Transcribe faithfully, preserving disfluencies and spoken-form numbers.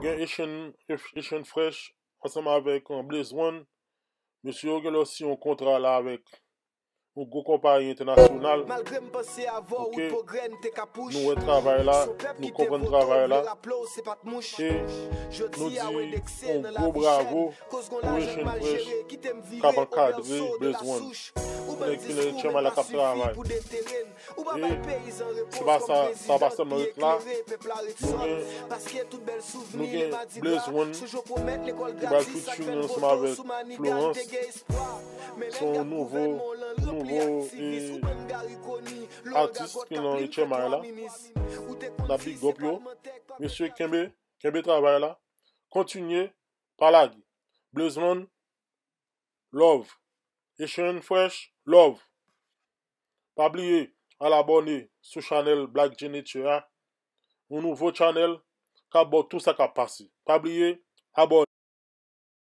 Gen Echann Fresh ansanm avèk Blaze One. Mesye yo gen lè siyen yon kontra la avèk yon gwo konpayi entènasyonal. Malgre m panse avè w, ou t pwogrè, n te ka pouch. Nou wè travay la, nou konprann travay la. E nou di yon gwo bravo pou Echann Fresh k ap ankadre Blaze One. Nèg ki nan Etchenmay la k ap travay. E se pa sa, sa pa sèlman ret la. Nou gen, nou gen Blaze One ki pral featuring ansanm avèk Florence. Se yon nouvo, nouvo, e, atis ki nan Etchenmay la. N ap big up yo. Mesye, kenbe, kenbe travay la. Kontinye, pa lage. Blaze One, love. Echann Fresh, love. Pa bliye al abòne sou chanèl Black J Nature a. Yon nouvo chanèl k ap ba w tout sa k ap pase. Pa bliye abòne.